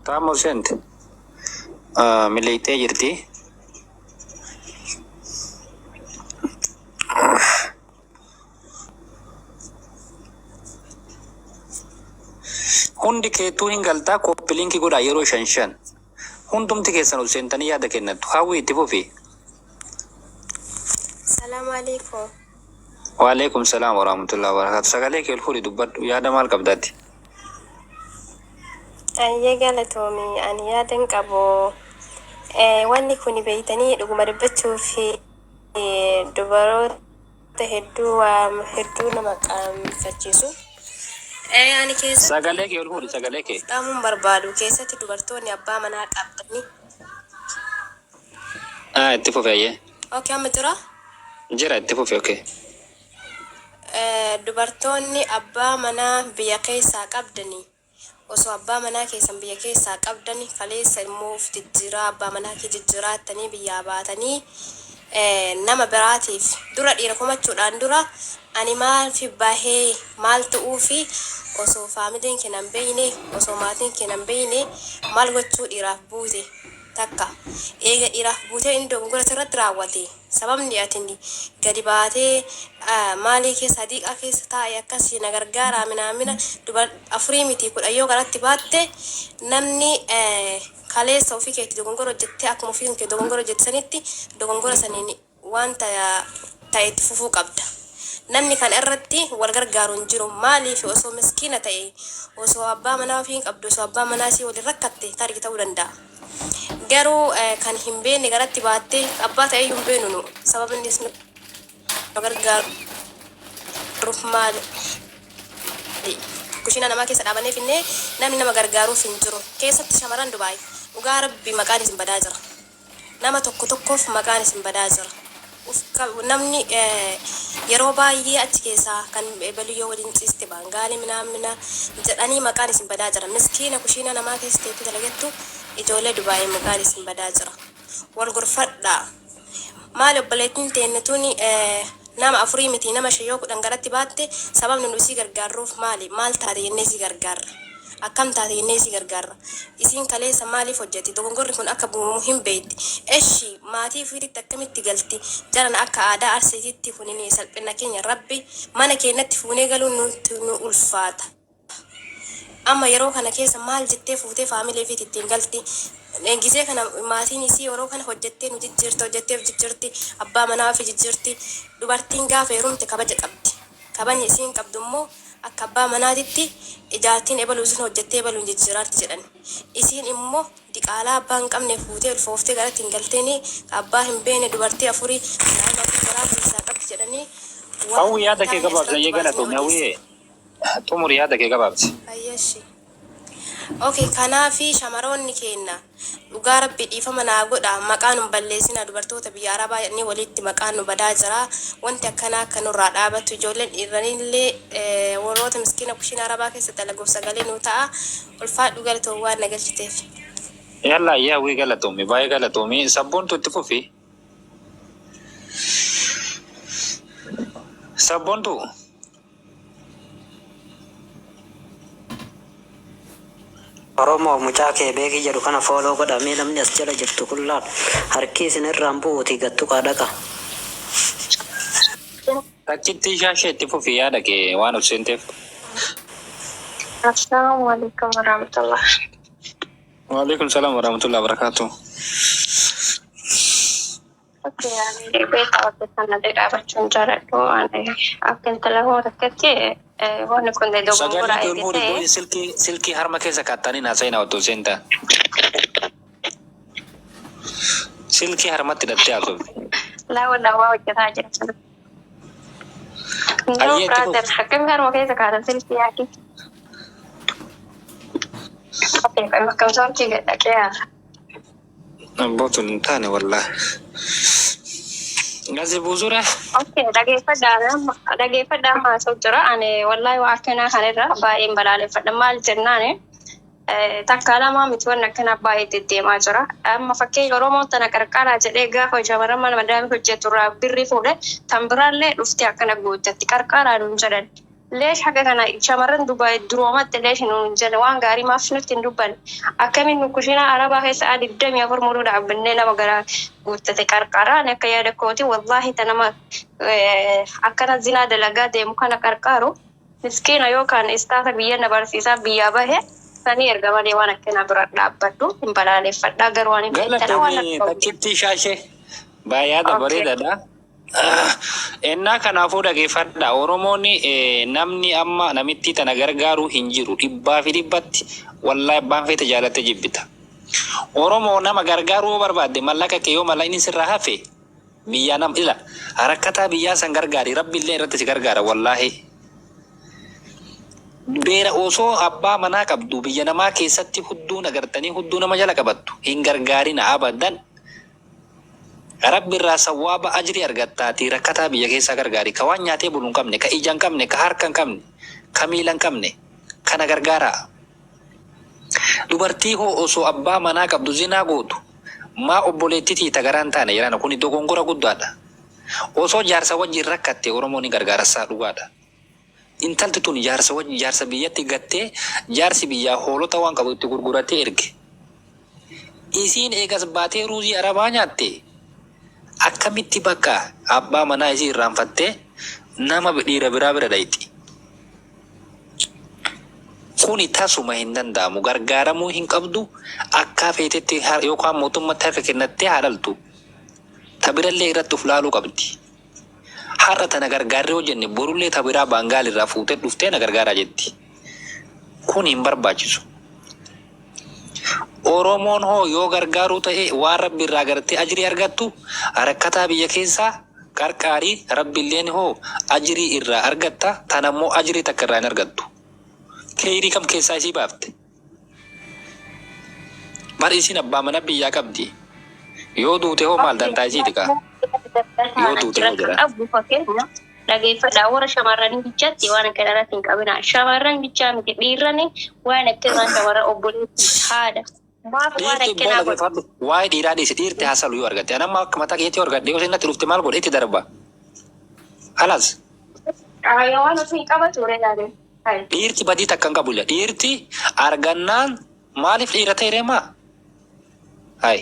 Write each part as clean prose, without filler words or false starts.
Taammoo seente. Miliqxee jirti. Hundi keetuu hin galtaa copy link godhaa yeroo shan shan. Hundumti keessan ol seentanii yaada kennattu. Hawwii itti fufi. Salaamu alaikum. Waalaikum salaam warahmatullahi wabarakatuh. Sagalee kee ol fuudhi dubbadhu. Yaada maal qabda ati? Ayyee galatoomi ani yaadan qabu wanni kuni beeytanii dhuguma dubbachuuf dubaroota hedduu waa hedduu nama qaanfachiisu. Ani keessatti Sagalee kee ol fuudhi sagalee kee. of dhaamuun barbaadu keessatti dubartoonni abbaa manaa qabdanii. Ah, itti fufi ayyee. Okay, amma jira. Jira itti fufi okay. Dubartoonni abbaa manaa biyya keessaa qabdanii osoo abbaa manaa keessan biyya keessaa qabdani kaleessa immoo of jijjiiraa abbaa manaa kee jijjiiraattanii biyyaa baatanii nama biraatiif dura dhiira komachuudhaan dura ani maalfi bahee maal ta'uufi osoo faamiliin kee nan beeyne osoo maatiin kee nan beeyne maal gochuu dhiiraaf buute takka eega dhiiraaf buutee inni dogongora sirratti raawwate Sababni atin gadi baatee maalii keessa hadiiqaa keessa taa'e akkasii na gargaaraa minaamina dubar afurii miti 10 yoo garatti baatte namni kaleessa ofii keetti dogongora hojjettee akkuma ofii kee dogongora hojjette sanitti dogongora saniin wanta ta'e itti fufuu qabda. Namni kana irratti wal gargaaru hin jiru. Maaliif osoo miskiina ta'e osoo abbaa manaa ofii hin qabdu osoo abbaa manaa isii waliin rakkatte tarii ta'uu danda'a. Garuu kan hin beekne garatti baattee abbaa ta'eyyuu hin beeknu nu. Sababni nu gargaaruuf maali? Kushiinaa namaa keessa dhaabanee finnee namni nama gargaaruuf hin jiru. Keessatti shamarran Dubaay dhugaa rabbi maqaan isin badaa jira. Nama tokko tokkoof maqaan isin badaa jira. Uf namni yeroo baay'ee achi keessaa kan ebaluyyoo waliin ciiste baangaalee minaamina jedhanii maqaan isin badaa jira. Miskiina kushiinaa namaa keessa teettee dalagattu ijoollee Dubaay maqaan isin badaa jira. Wal gorfadhaa. Maali obboleettiin teenna tuni nama afurii miti nama 5 yoo 10 garatti baatte sababni nu isii gargaarruuf maali? Maal taate jennee isii gargaarra? Akkam taate jennee isii gargaarra? Isiin kaleessa maaliif hojjatti? Dogongorri kun akka uumamu hin beekti. Eshi maatii ufiititti akkamitti galti? Jarana akka aadaa Arsiititti kunini salphinna keenya Rabbi mana keennatti fuunee galuun nutti nu ulfaata. Amma yeroo kana keessa maal jettee fuutee faamilee ifiiti ittiin galti? Gizee kana maatiin isii yeroo kana hojjettee nu jijjiirti, hojjettee of jijjiirti, abbaa manaa ofii jijjiirti. Dubartiin gaafa heerumte kabaja qabdi. Kabajni isiin qabdu immoo akka abbaa manaatitti jaartiin ebaluu sun hojjettee ebaluun jijjiiraarti jedhan. Isiin immoo diqaalaa abbaa hin qabne fuutee ulfooftee garatti hin galteeni ka abbaa hin beekne dubartii afurii daa'ima afur garaa keessaa qabdi jedhanii waan Hawwi hin yaada kee taane gabaabsi asirratti ayyee baasanii galatoomi odeessan. hawwiyee. Xumuri yaada kee gabaabsi. Hayyee eshi. Ok kanaafi shamaroonni keenna dhugaa rabbi dhiifama naa godha maqaa nun balleessinaa dubartoota biyya arabaa jedhanii waliitti maqaan nu badaa jira wanti akkanaa akka nurraa dhaabatu ijoolleen dhiirranillee warroota miskiina kushiina arabaa keessa dalaguuf sagalee nuu ta'a ulfaadhu galatoomi waan na galchiteef. Yalla ayyee hawwii galatoomi baay'ee galatoomi sabboontu itti fufi. Sabboontu. Oromoo mucaa kee beekii jedhu kana follow godhaa mee namni as jala jirtu kun laal harkii isin irraan bu'uutii gad tuqaa dhaqa. Takkittii shaashee itti fufi yaada kee waan of seenteef. Assalamu alaikum warahmatullah. Waalaikum salaam warahmatullahi wabarakatuh. Okay, ani beekaa hojjetannallee dhaabachuun jaaladhu. Ani akka intala koo takkatti wanni kun dogongora Sagalee kee ol eegi fuudhi ta'e booyi silkii silkii harma keessa kaattanii naasa'ina otoo seentaa. Silkii harmatti hidhattee haasofti. Laa lawaa hojjetaa jira sana. No Ayyee itti brother, fufi. akkami harma keessa kaatan silkii yaaki. Okay, akkam soorkii gad dhaqee haasa. Abboo tun hin taane wallahi. Gazi buusure. Okay, dhageeffadhaa amma dhageeffadhaa amma haasa'u jira. Ani wallahi waa akkanaa kanarra baay'een balaaleffadha. Maal jennaani takka lamaa miti wanni akkanaa baay'ee deddeemaa jira. Amma fakkeenya Oromoon tana qarqaaraa jedhee gaafa shamarran mana madaamii hojjetu irraa birrii fuudhe tan biraallee dhuftee akkana guuttatti qarqaaraa nuun jedhan. Leesh haga kana shamarran Dubaay duroomatti leesh nuun jedhe waan gaarii maaf nutti hin dubbanne? Akkamiin nu kushinaa Arabaa keessa sa'a 24 muluu dhaabbannee nama garaa guuttate qarqaraa? Ani akka yaada kooti wallaahi ta nama akkana zinaa dalagaa deemu kana qarqaaru miskiina yookaan istaata biyya na barsiisaa biyyaa bahe sanii erga malee waan akkanaa bira dhaabbadhu hin balaaleffadha garuu ani beektana waan Galatoomi akka takkittii shaashee. Baay'ee yaada Okay. bareedaadha. Ennaa kanaafuu dhageeffadha. Oromoon namni amma namittii tana gargaaru hin jiru. Dhibbaa fi dhibbatti wallahi abbaan feete jaalatte jibbita. Oromoo nama gargaaruu yoo barbaadde mallaqa kee yoo mallaqni sirraa hafe biyyaa nama ila rakkataa biyyaa san gargaari rabbi illee irratti si gargaara wallaahi. Beera osoo abbaa manaa qabdu biyya namaa keessatti hudduu nagartanii hudduu nama jala qabattu hin gargaarina abadan. Rabbi irraa sawwaaba ajrii argattaatii rakkataa biyya keessaa gargaari. Ka waan nyaatee bulu hin qabne, ka ija hin qabne, ka harka hin qabne, ka miila hin qabne kana gargaaraa. Dubartii hoo osoo abbaa manaa qabdu zinaa gootu maa obboleettii tiyya ta garaa hin taane jedhana kuni dogongora guddaadha. Osoo jaarsa wajjiin rakkatte Oromoon ni gargaara saa dhugaadha. Intalti tun jaarsa wajji jaarsa biyyatti gattee jaarsi biyyaa hoolota waan qabu itti gurguratee erge. Isiin eegas baatee ruuzii arabaa nyaatte akkamitti bakka abbaa manaa isii irraanfattee nama dhiira biraa bira dhayxi. Kuni tasuma hin danda'amu. Gargaaramuu hin qabdu. Akkaa feetetti yookaan mootummatti harka kennattee haa dhaltu. Ta birallee irratti uf laaluu qabdi. Har'a tana gargaarree yoo jenne borullee ta biraa Baangaal irraa fuutee dhuftee na gargaaraa jetti. Kuni hin barbaachisu. Oromoon hoo yoo gargaaruu ta'e waan Rabbi irraa gartee ajrii argattu rakkataa biyya keessaa qarqaari Rabbilleen hoo ajrii irraa argatta tanammoo ajrii takka irraa hin argattu. Keeyrii kam keessaa isii baafte? Bar isiin abbaa mana biyyaa qabdi. Yoo duute hoo maal dantaa isiiti kaa? Yoo duute hoo jedha. Qabu fakkeenya dhageeffadhaa warra shamarranii bichaatti waan akkana irratti hin qabina. Shamarran bichaa miti dhiirrani waan akkanaa shamarran obboleetti haadha. Maaf waan Dhiirti immoo akkanaa godhu? dhageeffadhu. Waa'ee dhiiraa dhiisi dhiirti hasalu yoo argatte. Ani amma akka mataa keetti yoo argadhe yoo isheen natti dhufte maal godhe itti darba. Halas. Aayaa waan ofii qabatu reeyaale. Dhiirti badii takka hin qabu ila. Dhiirti argannaan maaliif dhiira ta'e ree maa? Hay.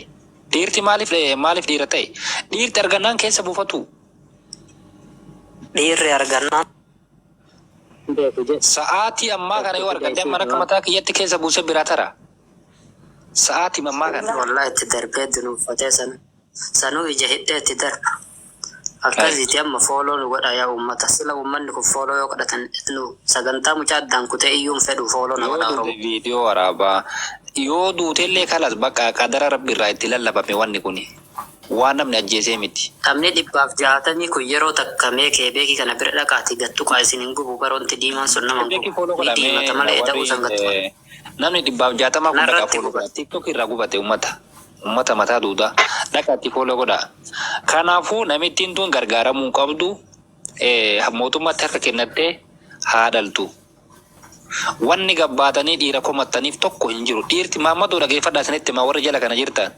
Dhiirti maaliif maaliif dhiira ta'e? Dhiirti argannaan keessa buufatu. Dhiirri argannaan. Beeku jedhe. Sa'aatii ammaa kana yoo argadhe amma akka mataa kiyyatti keessa buusee biraa tara. Sa'aatii ammaa kana. Wallahi itti darbee dunuunfatee sana. Sanuu ija hidhee itti darba. Akkasiiti amma follow nu godha yaa uummata. Sila uummanni kun follow yoo godhatan nu sagantaa mucaa addaan kutee iyyuu hin fedhu follow na Yoo godha duute Oromoo. viidiyoo waraabaa. Yoo duutellee kalas bakka qadara rabbi irraa itti lallabame wanni kuni. Waan namni ajjeesee miti. Taphni 160 kun yeroo takka mee keebeekii kana bira dhaqaatii gad tuqaa isin hin gubu baroonti diimaan sun nama hin Keebeekii gubu. follow Ni godha mee diimata malee eda'uu warri san gad tuqaa. namni 160 kun dhaqaa Narratti follow godha. gubate. TikTok irraa gubate ummata. Ummata mataa duudaa. Dhaqaatti follow godhaa. Kanaafuu namittiin tun gargaaramuu hin qabdu. Mootummaatti harka kennattee haa dhaltu. Wanni gabbaatanii dhiira komattaniif tokko hin jiru. Dhiirti Maammadoo dhageeffadhaa isinitti himaa warri jala kana jirtan.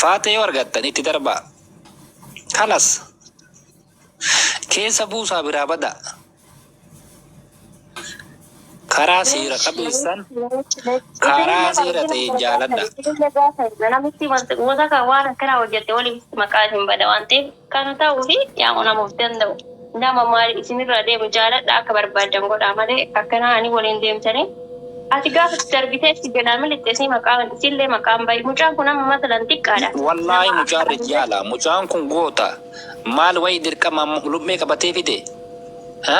Faatee yoo argattan itti darbaa. Kalas. Keessa buusaa biraa badaa. Karaa seera qabeessan karaa seera ta'een jaaladha. Namitti wanta kan waan akkanaa hojjette waliif maqaa isin bada waan ta'eef kan ta'uu fi yaa nama of danda'u nama maal isinirraa deemu jaaladha akka barbaadan godhaa malee akkanaa ani waliin deemtanii ati gaafa darbitee si jalaa militte si maqaan isillee maqaan bahi mucaan kun amma masalan xiqqaadha. Wallaahi Nama mucaan akka rijaala mucaan kun goota maal wayi dirqama lummee qabatee fide ha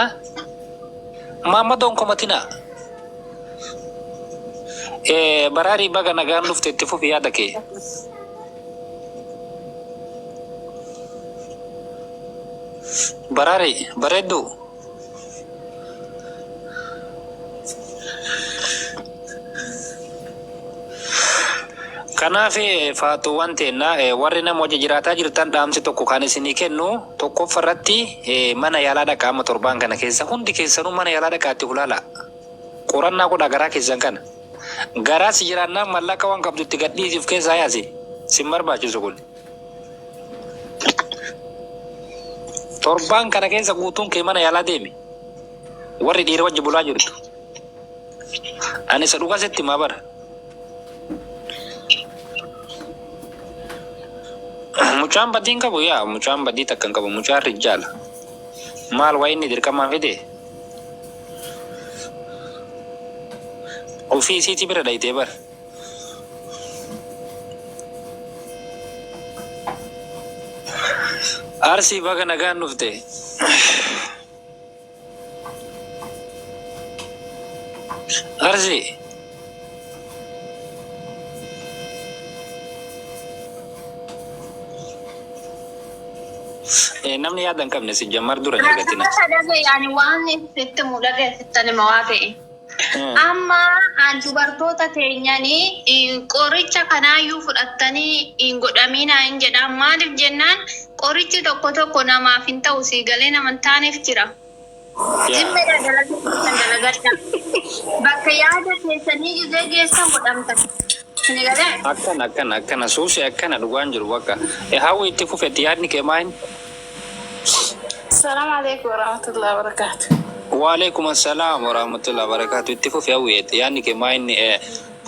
Maammadoon komatinaa. Baraarii baga nagaan dhufte itti fufi yaada kee. Baraarii bareedduu. Kanaaf faatuuwwan teenna warri nama wajji jiraataa jirtan dhaamsi tokko kan isinii kennu tokkoffa irratti mana yaalaa dhaqaa amma torbaan kana keessa hundi keessanuu mana yaalaa dhaqaatti hulaala. Qorannaa godhaa garaa keessan kana. Garaa si jiraannaan mallaqa waan qabdu itti gad dhiisi of keessaa yaasi. Sin barbaachisu kun. Torbaan kana keessa guutuun kee mana yaalaa deemi. Warri dhiira wajji bulaa jirtu. Ani isa dhugaa sitti himaa bara. Mucaan badii hin qabu yaa mucaan badii takka hin qabu mucaan rijjaala. Maal waa inni dirqamaan fide? Ofii isiitii bira dhayxee bar. Arsii baga nagaan dhufte. Arsii. Eh, namni yaada hin qabne si jammar dura hin argatina. Rakkata dhagaye ani waan sitti himu dhagaye sittan hima waa ta'e. Amma an dubartoota teenyani qoricha kanaayyuu fudhattanii hin godhaminaa hin jedha. Maaliif jennaan qorichi tokko tokko namaaf hin ta'u sii galee nama hin taaneef jira. Zimmeedha dalagaa keessan dalagadhaa. Bakka yaada keessanii gizee geessan godhamtan. Sini galee? Akkana akkana akkana suusi akkana dhugaan jiru bakka. Hawwi itti fufetti yaadni kee maal? Assalamu alaikum warahmatullahi wabarakatuh. Waalaikum assalam warahmatullahi wabarakatuh. Itti fufi hawwi yaadni kee maa inni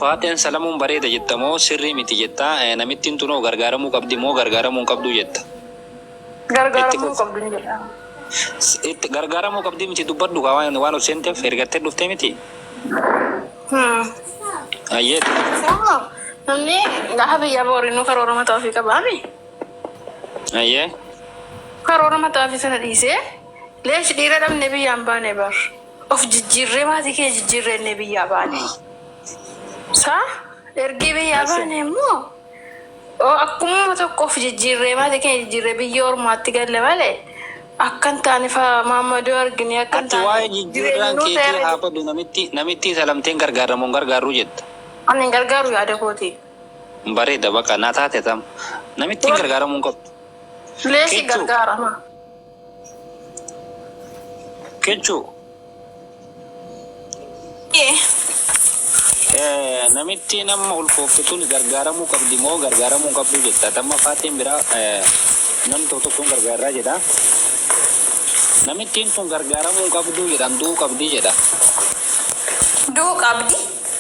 faaxeen salamuun bareeda jetta moo sirrii miti jetta namittiin tunoo gargaaramuu qabdi moo gargaaramuu hin qabdu jetta. Itti Gargaaramuu fufi. qabdu ni jedha. Itti gargaaramuu qabdi miti dubbadhu kaa waan waan ol seenteef ergattee dhuftee miti. Ayyee itti fufi. Sama namni gaafa biyyaa boorinuu karoora mataa ofii qabaami. Ayyee. Karoora mataa ofii sana dhiisee leesh dhiira dhabnee biyyaan baane bar. Of jijjiirree maatii keenya jijjiirree innee biyyaa baane. Saa ergii biyyaa baane immoo oo akkumuma tokko of jijjiirree maatii keenya jijjiirree biyya ormaatti galle malee akka hin taane fa maammadoo argine akka hin Ati taane waa'ee jireenyi jijjiirraan nuu keetii ta'eera haa badu namitti namitti salamteen gargaaramu hin gargaarru jetta. Ani hin gargaaru yaada kooti. Bareeda baqa naa taate tam. Namittiin gargaaramuu hin qabdu. Leeshi Kichuu. gargaarama. Kichuu. Namittiin amma ulfoofte tun gargaaramuu qabdi moo gargaaramuu hin qabdu jetta. Tamma faateen biraa namni tokko tokkoon gargaarraa jedha. Namittiin tun gargaaramuu hin qabdu jedhan du'uu qabdi jedha. Du'uu qabdi.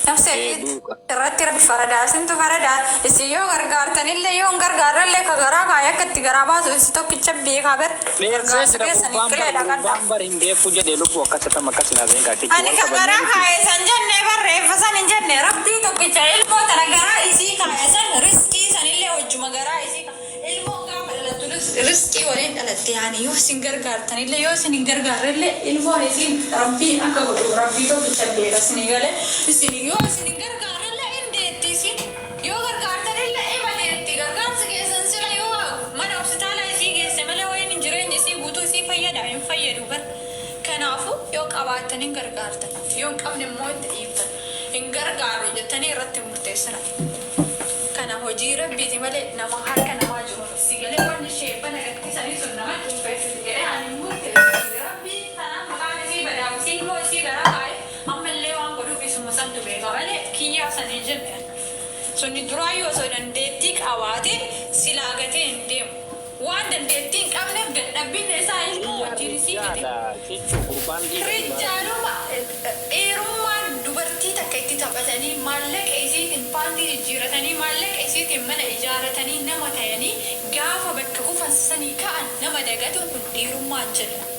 Nafsee Ee fi du'uu qabdi. irratti rabbi faradaa isintu faradaa isin yoo gargaartanillee yoo hin gargaarrellee ka garaa kaayee akka itti garaa baasu isin tokkicha beekaa bar Dheersee gargaarsa jira keessaniif gurbaan bar qilee dhaqadha. gurbaan bar hin beeku jedhe lubbu akkas tam akkas hin haasa'in kaa kichuu Ani wal ka kabajnee garaa miti. kaaye san jenne bar reeffa san hin jenne rabbii tokkicha ilmoo tana garaa isii kaaye san riskii sanillee wajjuma garaa isii ka ilmoon gaafa dhalattu riskii waliin dhalatte yaani yoo isin gargaartanillee yoo isin hin gargaarrellee ilmoon isiin rabbiin akka godhu rabbii tokkicha beeka isinii galee isin yoo isin hin gargaarrellee hin deetti isiin yoo gargaartanillee ima deetti gargaarsi keessan sila yoo mana hospitaala isii geesse malee wayin hin jireenya isii guutuu isii fayyada hin fayyadu bar kanaafu yoo qabaattan hin gargaartan yoo hin qabne immoo itti dhiiftan hin gargaarru jettanii irratti hin murteessina. Kana hojii rabbiiti malee nama harka namaa jiru miti si galee wanni sheebbana gaddisanii sun nama cuunfeessiti jedhee ani hin murteessu rabbiin tanaan maqaan isii badaaf isii ilmoo isii garaa kaa'e ammallee waan godhuuf isuma santu beeka malee kiyyaa san hin jenne ani sunni duraayyuu osoo dandeettii qabaatee silaa gatee hin deemu waan dandeettii hin qabneef dadhabbinna isaa ilmoo Kiyyaa wajjiin isii gate. rijjaala kichuu gurbaan dhiira dhugaa rabbi. Rijjaaluma dhiirummaan dubartii takka itti taphatanii maallaqa isiitiin paantii jijjiiratanii maallaqa isiitiin mana ijaaratanii nama tayanii gaafa bakka kufan sanii ka'an nama dagatuun kun dhiirummaa hin jedhamu.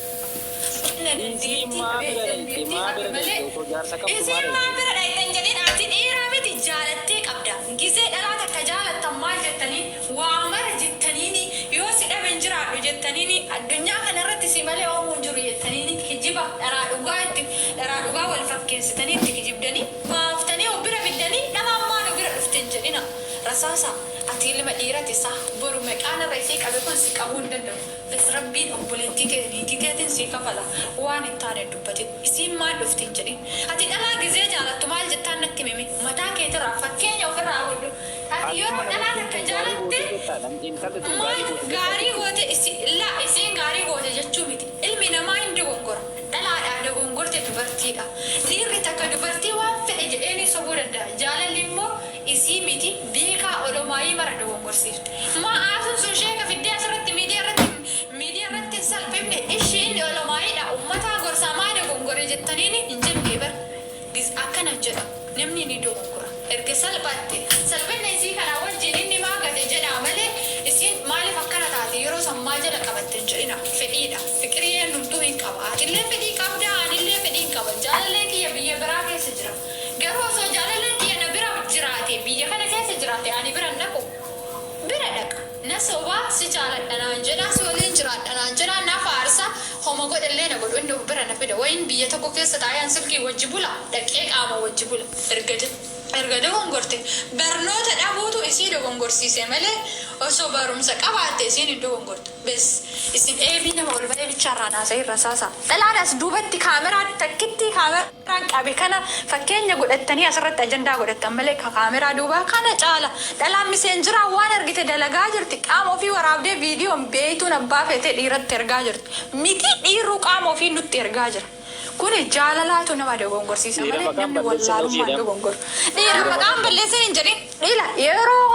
Inna Isiin dandeettii maa qabee bira dhayxe dandeettii maa qabe bira malee dhayxe osoo jaarsa qabdu maa isiin maa dhayxe. bira dhayxe hin jedhin ati dhiiraa miti jaalattee qabda gizee dhalaa takka jaalattan maal jettaniin waa mara jettaniini yoo si dhabe hin jiraadhu jettaniini addunyaa kana irratti si malee hoomuu hin jiru jettaniini kijiba dharaa dhugaa itti dharaa dhugaa wal fakkeessitanii itti kijibdanii baaftanii of bira fiddanii dhalaan maa nu bira dhufte hin jedhina rasaasa ati ilma dhiirati sah boru meqaan irra isii qabe kun si qabuu hin danda'u bas rabbiin obboleettii tee niitii teetin sii kafala waan hin taane hin dubbatin isiin maal dhufte hin jedhin ati dhalaa gizee jaalattu maal jettaan natti himi mee mataa keetirraa fakkeenya ofirraa godhu Ati Ati yeroo amma dhalaa namittiin takka tun gaarii jaalatte goote jettaa nam intalli tun maal gaarii goote jettaa gaarii kichuu. goote isi laa isiin gaarii goote jechuu miti ilmi namaa hin dogongora dhalaadhaa dogongorte dubartiidha dhiirri takka dubartii waan fedhe jedheenii sobuu danda'a jaalalli immoo isii miti beekaa olomaayii mara dogongorsiifte maa aasuun sun sheeka fiddee asirratti miidiyaa irratti miidiyaa irratti hin salphifne ishii inni olomaayiidha ummataa gorsaa maa dogongore jettan. Namni ni dogongora. Erga salphatte salphinna isii kanaa wajjin inni maa gate jedhaa malee isiin maaliif akkana taate yeroo san maa jala qabatte hin jedhina. Fedhiidha. Fiqirii eenyumtuu hin qaba. Atillee fedhii qabda anillee fedhii hin qaba. Jaalalleen kiyya biyya biraa keessa jira. Garuu osoo jaalalleen kiyya na bira jiraate biyya kana keessa jiraate ani bira hin dhaqu. Bira dhaqa. Na sobaa si jaaladha naan jedha si waliin jiraadha naan jedha na faarsa homa godhellee na godhu inni of bira na fida wayin biyya tokko keessa taa'ee an silkii wajji bula dhaqee qaama wajji bula erga erga dogongorte barnoota dhabuutu isii dogongorsiise malee osoo barumsa qabaatte isiin hin dogongortu bes isin eebii nama ol ba'ee bichaarraa naasa'ii rasaasa dhalaan as duubatti kaameraa takkittii kaameraan qabe kana fakkeenya godhattanii asirratti ajandaa godhattan malee ka kaameraa duubaa kana caala dhalaan miseenjiraa waan argite dalagaa jirti qaama ofii waraabdee viidiyoon beeytuun abbaa feetee dhiiratti ergaa jirti miti dhiirruu qaama ofii nutti ergaa jira kuni jaalalaatu nama dogongorsiisa Dhiira malee maqaan namni balleessin wallaalummaan hojiidha. dogongoru dhiira Dhiira maqaan maqaan balleessin hin jedhin dhiila yeroo